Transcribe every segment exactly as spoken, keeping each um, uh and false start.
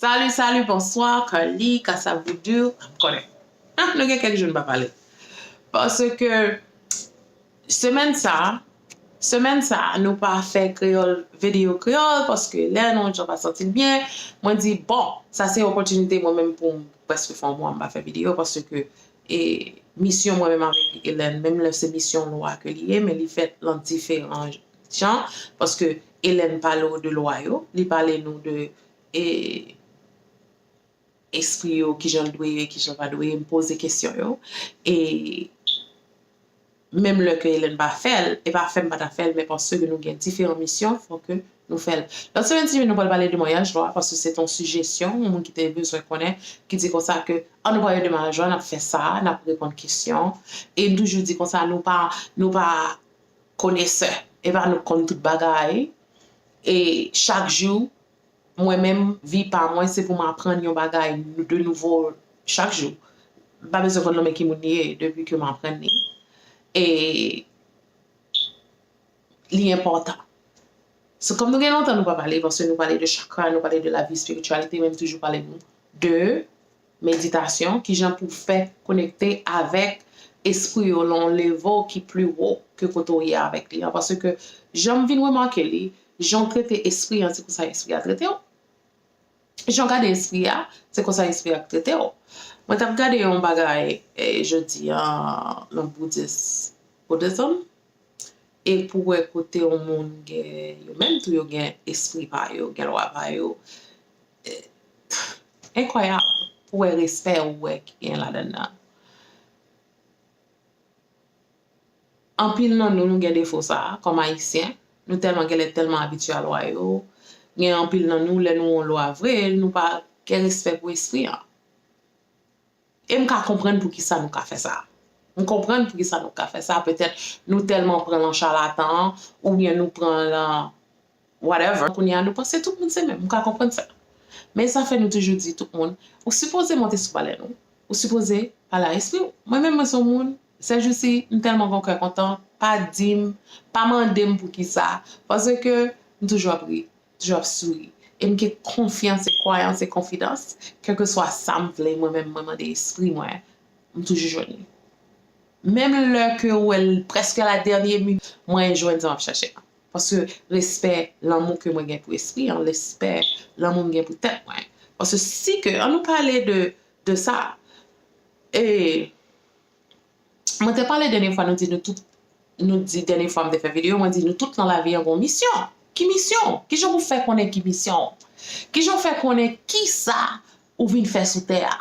Salut, salut, bonsoir, Carly, Kasavoudou, m konnen. Ah, nou gen kèk jou n pa pale. Paske semèn sa, semèn sa, nou pa fè kreyòl, videyo kreyòl, paske lè nou jan pa santi l byen, mwen di, bon, sa se opòtinite mwen menm pou m prèske fè yon mwa m pa fè videyo, paske e, misyon mwen menm avèk Hélène, menm lè se misyon lwa ke li ye, men li fèt lan diferan jan, paske Hélène pale w de lwa yo, li pale nou de, e, espri yo, kijan l dwe ye, kijan l pa dwe ye, m poze kesyon yo. E menm lè ke Hélène pa fè l, e pa fè m pa ta fè l, men paske nou gen diferan misyon, fò ke nou fè l. Lòt semèn, si nou pral pale de maryaj lwa, paske se te yon sijesyon, yon moun ki te bezwen konnen, ki di konsa ke, an nou pale de maryaj lwa, n ap fè sa, n ap reponn kesyon. E m toujou di konsa, nou pa, nou pa konesè, e pa nou konn tout bagay. E chak jou, mwen menm, vi pa mwen, se pou m aprann yon bagay de nouvo chak jou. M pa bezwen konn nan men ki moun li ye, depi ke m aprann li. E li enpòtan. So, kòm nou gen lontan nou pa pale, paske nou pale de chakra, nou pale de lavi espirityalite, men m toujou pale nou de meditasyon, kijan pou fè konekte avèk espri yo lan yon level ki pli wo ke kote w ye avèk li an. Paske jan m vin remake li, jan w trete espri an, se konsa espri a trete w. Jan w gade espri a, se konsa espri a trete w. Mwen t ap gade yon bagay, eh, jodi a, nan Buddhist, Buddhism, e pou wè kote yon moun gen, yo menm tou yo gen espri pa yo, gen lwa pa yo. Eh, enkwayab pou wè respè ou wè ki gen ladan nan. Anpil nan nou, nou gen defo sa a, kòm Ayisyen. Nou tèlman genlè tèlman abitye a lwa yo. Gen anpil nan nou, lè nou yon lwa vre, nou pa gen respè pou espri an. E m ka konprann poukisa nou ka fè sa. M konprann poukisa nou ka fè sa. Petèt nou tèlman pran lan chalatan an, oubyen nou pran lan whatever. Kounye a, nou panse tout moun se menm. M ka konprann sa. Men sa fè nou toujou di tout moun, ou sipoze monte sou balèn ou. Ou sipoze pale a espri w. Mwen menm, mwen se yon moun, sèjousi, m tèlman gon kè kontan, pa di m, pa mande m poukisa. Paske m toujou ap ri, toujou ap souri. E m gen konfyans e kwayans e konfidans, kèlkeswa sa m vle, mwen menm, mwen mande espri mwen, m toujou jwenn li. Menm lè ke w wè l prèske la dènye minit, mwen jwenn sa m ap chache a. Paske respè, lanmou ke mwen gen pou espri an, respè, lanmou m gen pou tèt mwen. Paske si ke, an nou pale de, de sa. E mwen te pale dènye fwa, nou di nou tout, nou di dènye fwa m te fè videyo, mwen di nou tout nan lavi an gon misyon. Ki misyon? Kijan pou fè konnen ki misyon w? Kijan w fè konnen kisa ou vin fè sou tè a?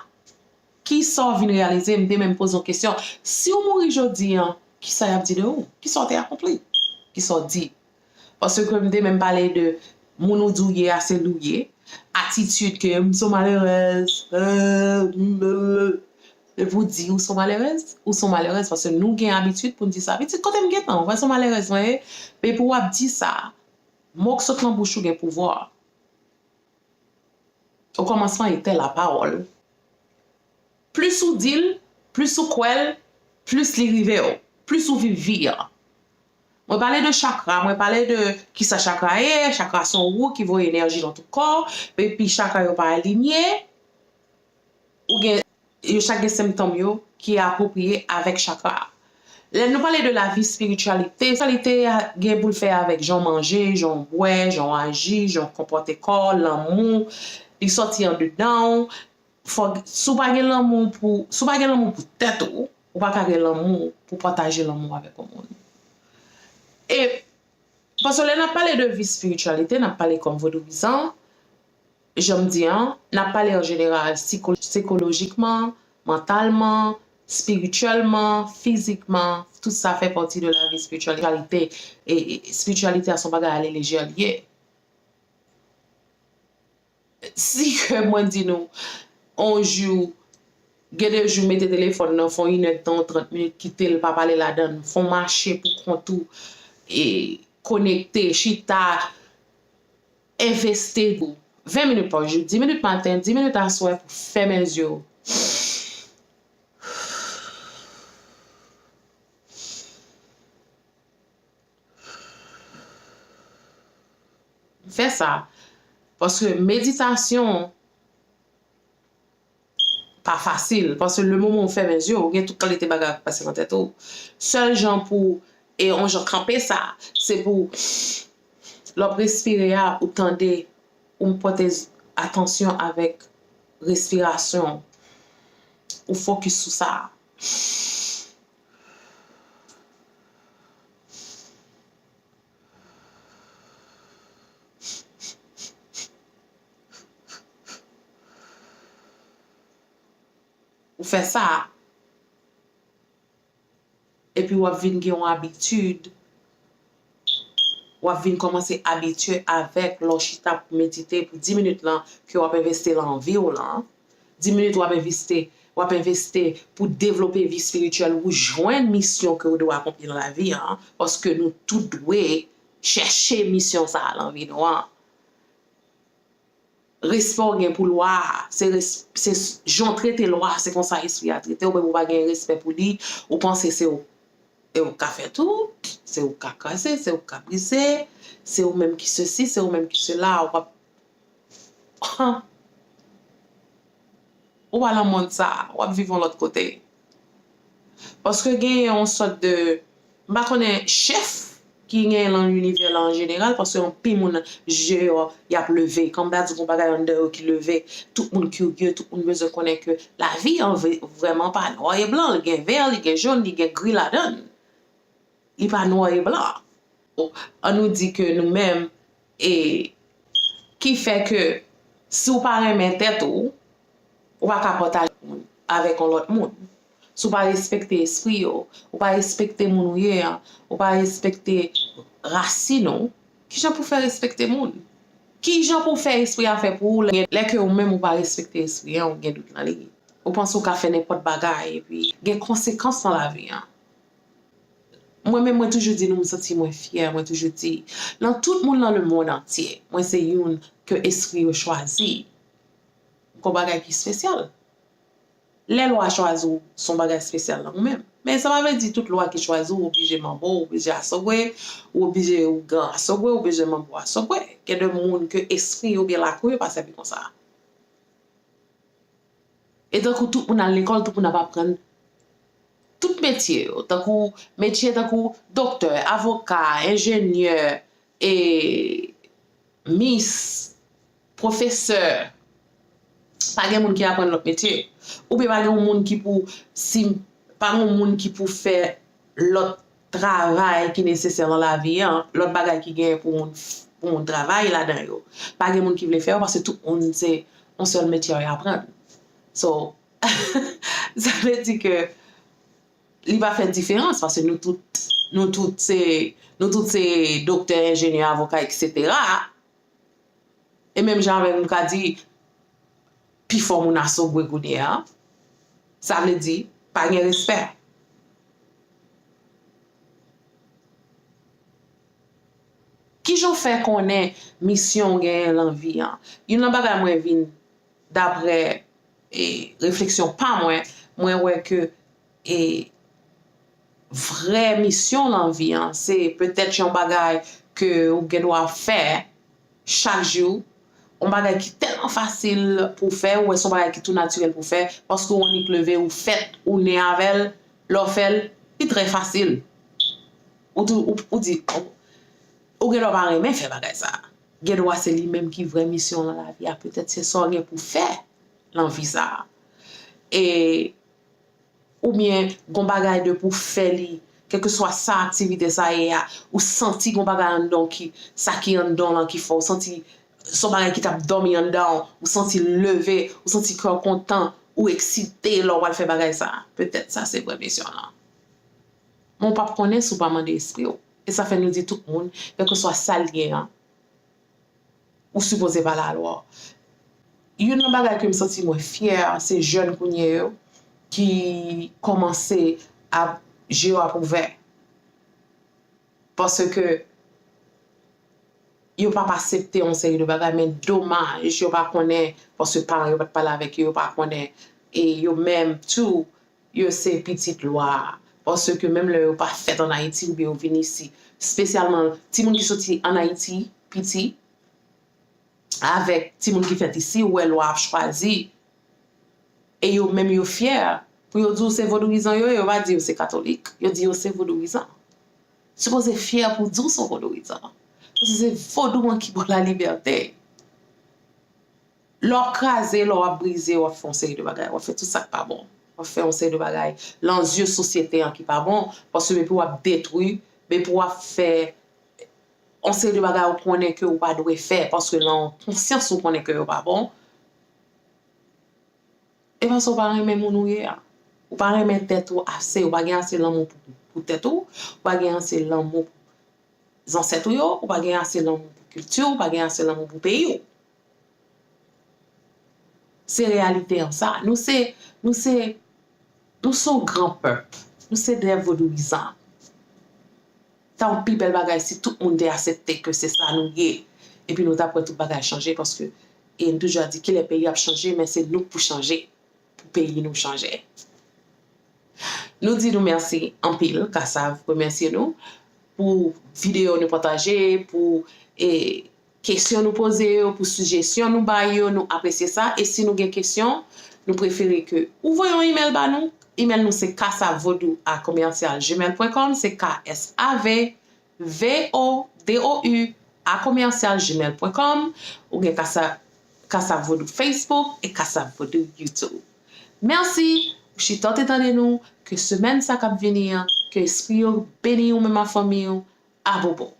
Kisa w vin reyalize? M te menm poze w kesyon. Si w mouri jodi an, kisa y ap di de ou? Kisa w te akonpli? Kisa w di? Paske m te menm pale de moun ou di w ye a, se li w ye. Atitid ke m se yon malerèz. Epi w di ou se yon malerèz, ou se yon malerèz, paske nou gen abitid pou n di sa. Pitit, kote m gentan? Ou wè se yon malerèz mwen ye? Epi w ap di sa. Mo k sot nan bouch ou gen pouvwa. Okòmansman etè lapawòl. Plis ou di l, plis ou kwè l, plis li rive w, plis ou viv vi an. Mwen pale de chakra, mwen pale de kisa chakra ye, chakra se yon wou ki voye enèji nan tout kò, epi chakra yo pa alinye, ou gen, yo chak gen sentòm yo ki apwopriye avèk chakra a. Lè nou pale de lavi espirityalite, espirityalite a gen pou l fè avèk jan w manje, jan w bwè, jan w aji, jan w konpòte kò w, lanmou, li sòti andedan w. Fòk, si w pa gen lanmou pou, si w pa gen lanmou pou tèt ou, ou pa ka gen lanmou pou pataje lanmou avèk yon moun. E, paske lè n ap pale de vi espirityalite, n ap pale kòm vodouyizan, jan m di an, n ap pale an jeneral siko-, sikolojikman, mantalman, espirityèlman, fizikman, tout sa fè pati de lavi espirityalite. E, e espirityalite a se yon bagay ale lejè li ye. Si ke mwen di nou, on jou, gen de jou mete telefòn nan, fè yon inèdtan, trant minit, kite l, pa pale ladan l, fè yon mache pou kont ou, e konekte, chita, envesti pou ven minit pa jou, dis minit maten, dis minit aswè pou fèmen zye w. Fè sa. Paske meditasyon, pa fasil, paske le moman ou fèmen zye w, gen tout kalite bagay k ap pase nan tèt ou. Sèl jan pou, e yon jan kanpe sa, se pou lè w ap respire a, ou tande, ou pote atansyon avèk respirasyon, ou fokis sou sa. Ou fè sa, epi w ap vin gen yon abitid, w ap vin kòmanse abitye avèk lè w chita pou medite pou dis minit lan ke w ap envesti lan vi w lan. Dis minit w ap envesti, w ap envesti pou devlope vi espirityèl ou, jwenn misyon ke w dwe akonpli nan lavi an, paske nou tout dwe chèche misyon sa a lan vi nou an. Respè w gen pou lwa a, se res-, se s-, jan w trete lwa a, se konsa espri a trete w, menm ou pa gen respè pou li, ou panse se w, e ou ka fè tout, se ou ka kraze, se ou ka brize, se ou menm ki sesi, se ou menm ki sela, ou ap, ou pa lan mond sa, w ap viv yon lòt kote. Paske genyen yon sòt de, m pa konnen chèf ki genyen lan linivè la an jeneral, paske anpil moun je yo, y ap leve. Kan m ta di gon bagay anndan yo ki leve, tout moun kirye, tout moun bezwen konnen ke lavi an vre-, vrèman pa nwa e blan, li gen vè, li gen jòn, li gen gri ladan l. Li pa nwa e blan. Ann nou di ke nou menm, e, ki fè ke si w pa renmen tèt ou, ou pa ka pataje moun avèk yon lòt moun. Si w pa respekte espri yo, ou pa respekte moun ou ye an, ou pa respekte rasin ou, kijan pou fè respekte moun? Kijan pou fè espri a fè pou ou lè, lè ke ou menm ou pa respekte espri an, ou gen dout nan li? Ou panse ou ka fè nenpòt bagay, epi gen konsekans nan lavi an. Mwen menm, mwen toujou di nou, m santi mwen fyè, mwen toujou di, nan tout moun nan lemonn antye, mwen se youn ke espri yo chwazi. Gon bagay ki espesyal. Lè lwa chwazi w, se yon bagay espesyal nan ou menm. Men sa pa vle di tout lwa ki chwazi w, w oblije manbo, w oblije asogwe, w oblije ougan asogwe, w oblije manbo asogwe. Gen de moun ke espri yo oubyen lakou yo pa sèvi konsa. E tankou tout moun al lekòl, tout moun ap aprann tout metye yo, tankou metye tankou doktè, avoka, enjenyè, e mis, pwofesè. Pa gen moun ki aprann lòt metye. Oubyen pa gen yon moun ki pou, si, pa gen yon moun ki pou fè lòt travay ki nesesè nan lavi an, lòt bagay ki genyen pou moun, pou moun travay ladan yo. Pa gen moun ki vle fè yo, paske tout moun se yon sèl metye y aprann. So, sa vle di ke li pa fè diferans, paske nou tout, nou tout se, nou tout se doktè, enjenyè, avoka, etsetera. E menm jan avèk nou ka di, pifò moun asogwe kounye a, sa vle di, pa gen respè. Kijan w fè konnen misyon w genyen lan vi an? Youn nan bagay mwen vin, daprè, e, refleksyon pa mwen, mwen wè ke, e, vrè misyon lan vi an, se petèt yon bagay ke ou gen dwa fè chak jou, yon bagay ki tèlman fasil pou w fè, ou wè se yon bagay ki tou natirèl pou w fè, paske ou annik leve, ou fèt, ou ne avè l, lè w fè l, li trè fasil. Ou tou, ou, ou di, ou, ou gen dwa pa renmen fè bagay sa. Gen dwa se li menm ki vrè misyon lan lavi a, petèt se sa w gen pou fè lan vi sa. E, oubyen gon bagay de pou fè li, kèlkeswa sa aktivite sa ye a, ou santi gon bagay anndan w ki, sa ki anndan w lan ki fè w santi, se yon bagay ki t ap dòmi anndan w, ou santi l leve, ou santi kè w kontan, ou eksite lè w pral fè bagay sa. Petèt sa se vrè misyon lan. Men w p ap konnen si w pa mande espri w. E sa fè nou di tout moun, kèlkeswa sa l ye an, ou sipoze pale a lwa w. Youn nan bagay ke m santi mwen fyè, se jèn kounye yo ki kòmanse ap, je yo ap ouvè. Paske yo p ap aksepte yon seri de bagay, men domaj, yo pa konnen, paske paran yo pa t pale avèk yo, yo pa konnen, e yo menm tou, yo se pitit lwa a. Paske menm lè yo pa fèt ann Ayiti oubyen yo vin isi, espesyalman timoun ki soti ann Ayiti, piti, avèk timoun ki fèt isi, ou wè lwa ap chwazi E yo menm yo fyè pou yo di w se vodouyizan yo ye, yo pa di yo se katolik, yo di yo se vodouyizan. Sipoze fyè pou di w se vodouyizan. Paske se vodou an ki ba w lalibète. Lè w ap kraze, lè w ap brize, w ap fè yon seri de bagay, w ap fè tout sa k pa bon. W ap fè yon seri de bagay nan zye sosyete an ki pa bon, paske men pou w ap detwi, men pou w ap fè yon seri de bagay ou konnen ke ou pa dwe fè, paske nan konsyans ou konnen ke yo pa bon. E paske ou pa renmen moun ou ye a. Ou pa renmen tèt ou ase, ou pa gen ase lanmou pou, pou tèt ou, ou pa gen ase lanmou pou zansèt ou yo, ou pa gen ase lanmou pou kilti w, ou pa gen ase lanmou pou peyi w. Se reyalite an sa. Nou se, nou se, nou se yon gran pèp. Nou se de vodouyizan. Ta yon pi bèl bagay si tout moun te aksepte ke se sa nou ye. Epi nou ta pran tout bagay chanje paske, e m toujou di kilè peyi ap chanje, men se nou k pou chanje pou peyi nou chanje. Nou di nou mèsi anpil, Kasav remèsye nou pou videyo nou pataje, pou e, kesyon nou poze yo, pou sijesyon nou bay yo, nou apresye sa. E si nou gen kesyon, nou prefere ke ou voye yon imèl ba nou. Imèl nou se kasavvodou a commercial gmail point com, se K S A V V O D O U a commercial gmail point com. Ou gen Kasa, Kasav Vodou Facebook e Kasav Vodou YouTube. Mèsi pou chita w te tande nou, ke semèn sa k ap vini an, ke espri yo beni w menm ak fanmi w. Abobo.